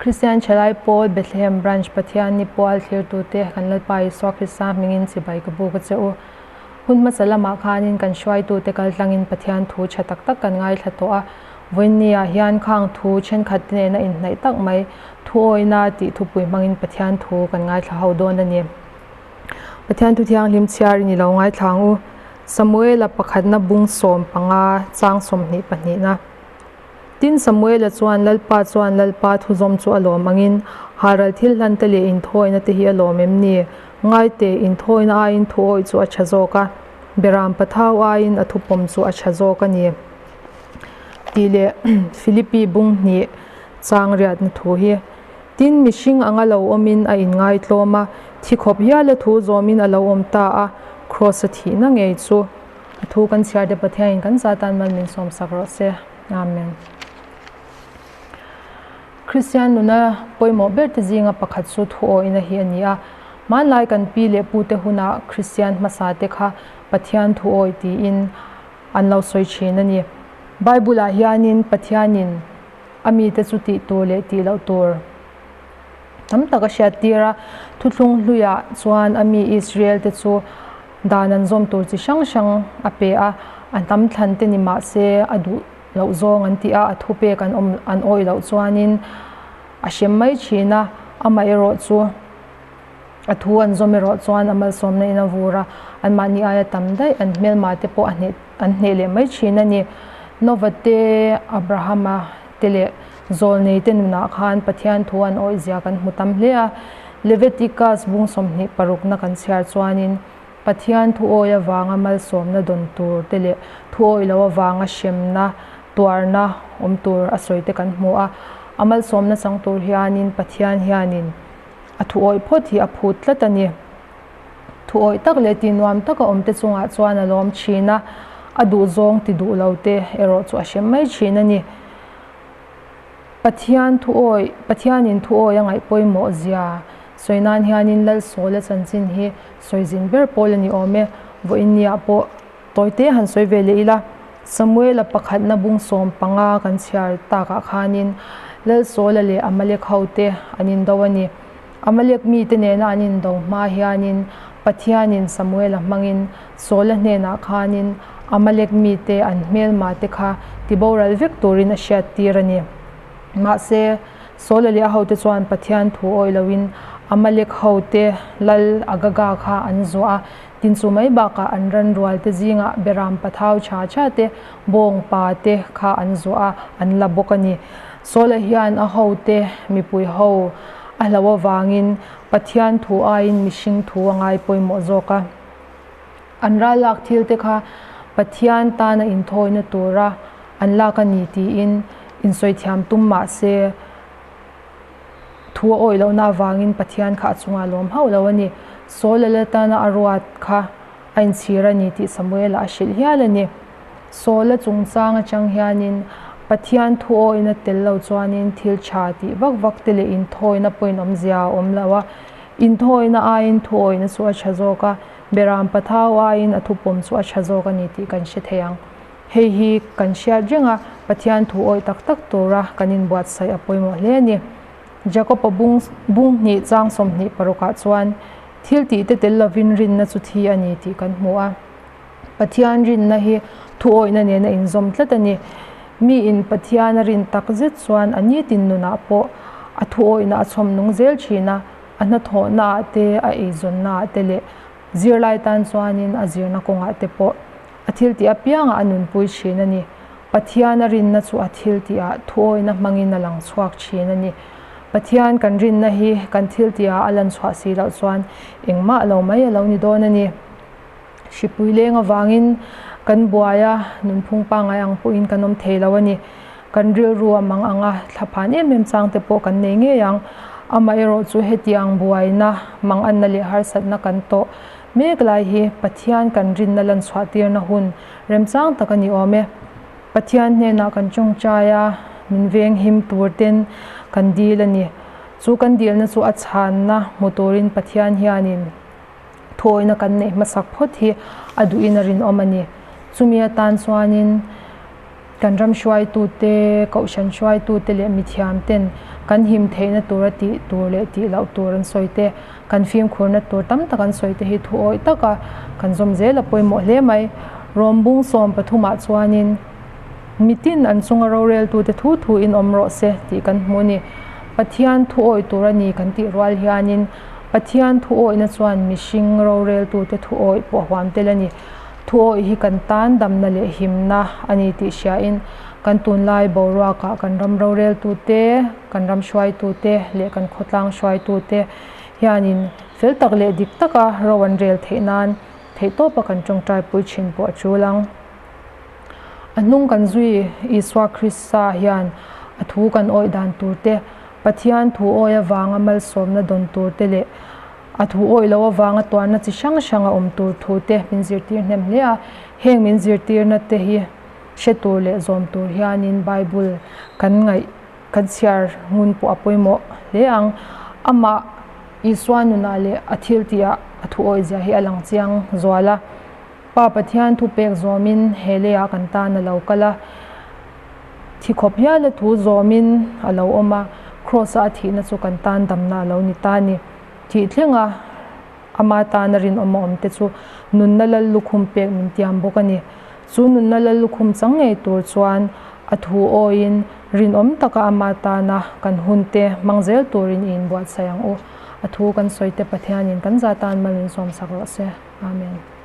Kristian Thalai Pawl Bethlehem Branch Pathian ni pual thlirtute kan Lalpa Isua Krista hmingin chibai ka buk a che u. Hun hmasa lamah khanin kan hruaitute kaltlangin Pathian thu tha tak tak kan ngaithla tawh a. Vawiinniah hian khang thu thenkhat te nena inhnaih tak mai thuawina tih thupui hmangin Pathian thu kan ngaithla ho dawn a ni. Pathian thu thianghlim chhiarin i lo ngaithla ang u. Samuela pakhatna bung 15 chang 22na. Tin, Samuela chuan Lalpa chuan Lalpa thuzawm chu a lawm angin, Haral thil hlan te leh inthawina te hi a lawm em ni? Ngaite, inthawina aiin thu awih chu a tha zawk a, Beram pathau aiin a thupawm chu a tha zawk a ni. Tih leh Philippi bung hnih chang riatna thu hi. Tin, mihring anga lo awmin a inngaitlawm a, thi khawp hiala thu zawmin a lo awm ta a, Kraws a thihna ngei chu. A thu kan chhiar te Pathianin kan za tan mal min sawmsak rawh se. Amen. Kristian nuna pawimawh ber te zinga pakhat chu thu awihna hi a ni a. Hmanlai kan pi leh pu te huna Kristian hmasa te kha Pathian thu awih tiin an lo sawi thin a ni. Bible ah hianin Pathianin a mite chu tih tur leh tih loh tur tam tak a hriat tir a. Thuthlung hluiah chuan a mi Israel te chu Dan an zawm tur chi hrang hrang a pe a, a hnam thlan te ni mah se a duh loh zawng an ti a, a thupek an awm an awih loh chuanin a hrem mai thin a, amaherawh chu a thu an zawm erawh chuan a malsawmna in a vur a, anmahni aia tam daih an hmelma te pawh a hneh an hneh leh mai thin a ni. Nova te, Abrahama te leh Zawlnei te nunah khan Pathian thu an awih zia kan hmu tam hle a. Leviticus bung 26 na kan chhiar chuanin Pathian thu awih avanga malsawmna dawn tur te leh thu awih loh avanga hremna, tuarna awm tur a sawi te kan hmu a. A malsawmna chang tur hianin Pathian hianin a thu awih phawt hi a phut tlat a ni. Thu awih tak leh ti nuam taka awm te chungah chuan a lawm thin a, a duhzawng ti duh lo te erawh chu a hrem mai thin a ni. Pathian thu awih, Pathianin thu awih a ngaih pawimawh zia sawi nan hianin Lalsawla chanchin hi sawi zin ber pawl a ni awm e. Vawiinniah pawh tawite han sawi ve leh ila, Samuela pakhatna bung 15 kan chhiar takah khanin Lalsawla leh Amalek hote an indo a ni. Amalek mite nena an indo hma hianin Pathianin Samuela hmangin Saula hnenah khanin Amalek mite an hmelma te kha tiboral vek turin a hriat tir a ni. Mahse, Saula leh a hote chuan Pathian thu awih loin Amalek hote lal Agaga kha an zuah a, tin chu mai bakah an ran rual te zingah beram pathau tha tha te, bawng pa te kha an zuah a, an la bawk a ni. Saula hian a hote mipui ho a hlo avangin Pathian thu aiin mihring thu a ngai pawimawh zawk a. An ral lak thil te kha Pathian tana inthawina tura an lak a ni tiin insawi thiam tum mah se thu a awih lohna avangin Pathian kha a chungah lawm hauh lo a ni. Saul lal atana a ruat kha a inchhir a ni tih Samuela a hrilh hial a ni. Saula chungchang atang hianin Pathian thu awihna tel lo chuanin thil tha tih vak vak te leh inthawina pawhin awmzia a awm lo a. Inthawina aiin thu awihna chu a tha zawk a, beram pathau aiin a thupawm chu a tha zawk a ni tih kan hre thei ang. Hei hi kan hriat reng a, Pathian thu awih tak tak tura kan inbuatsaih a pawimawh hle a ni. Jakob-a bung bung hnih chang 26 ah chuan thil tih te tel lovin rinna chu thi a ni tih kan hmu a. Pathian rinna hi thu awihna nena inzawm tlat a ni. Miin Pathian a rin tak zet chuan a nitin nunah pawh a thu awihna a chhawm nung zel thin a, a hnathawhna ah te, a eizawnna ah te leh zirlai tan chuanin a zirna kawngah te pawh a thil tih apiangah a nunpui thin a ni. Pathian a rinna chu a thil tihah thu awihna hmangin a lang chhuak thin a ni. Pathian kan rinna hi kan thil tihah a lan chhuah si loh chuan engmah lo mai a lo ni dawn a ni. Hripui leng avangin kan buai a, nunphung pangngai ang pawhin kan awm thei lo a ni. Kan rilru a mang ang a, thlaphan em em chang te pawh kan nei ngei ang. Amaherawh chu hetiang buaina, manganna leh harsatna kan tawh mek lai hi Pathian kan rinna lan chhuah tirna hun remchang tak a ni awm e. Pathian hnenah kan tawngtai a, min veng him tur ten kan dil a ni. Chu kan dilna chu a chhanna hmu turin Pathian hianin Thuawina kan neih hmasak phawt hi a duhin a rinawm a ni. Chumi atan chuanin Kan ram hruaitute, kohhran hruaitute leh mithiamten kan him theihna tura tih tur leh tih loh tur an sawi te, kan fimkhurna tur tam tak an sawi te hi thu awih taka kan zawm zel a pawimawh hle mai. Rawmbung sawmpathumah chuanin mitin an chunga roreltute thu thuin awm rawh se tih kan hmu a ni. Pathian thu awih tur a ni kan tih rual hianin Pathian thu awihna chuan mihring roreltute thu awih pawh a huam tel a ni. Thuawih hi kan tan damna leh himna a ni tih hriain kan tunlai boruakah kan ram roreltute, kan ram hruaitute leh kan khawtlang hruaitute hianin fel tak leh dik taka ro an rel theih nan theihtawpa kan tawngtaipui thin pawh a tul ang. A hnung kan zui Isua Krista hian a thu kan awih dan turte, Pathian thu awih avanga malsawmna dawn turte leh A thu awih loh avanga tuarna chi hrang hrang a awm tur thu te min zirtir hnem hle a, heng min zirtirna te hi hre tur leh zawm tur hianin Bible kan ngaih kan chhiar ngun pawh a pawimawh hle ang. Amah Isua nunah leh a thiltihah a thu awih zia hi a lang chiang zual a. Pa Pathian thu pek zawmin he leiah kan tan a lo kal a, thi khawp hiala thu zawmin a lo awm a, Kraws-a a thihna chu kan tan damna a lo ni ta a ni. Thih thlenga ama tana rinawm a awm te chu nunna lal lukhum pek min tiam bawk a ni. Chu nunna lal lukhum chang ngei tur chuan a thu awiin rinawm taka ama tana kan hun te hmang zel turin i inbuatsaih ang u. A thu kan sawi te Pathianin kan za tan mal min sawmsak rawh se. Amen.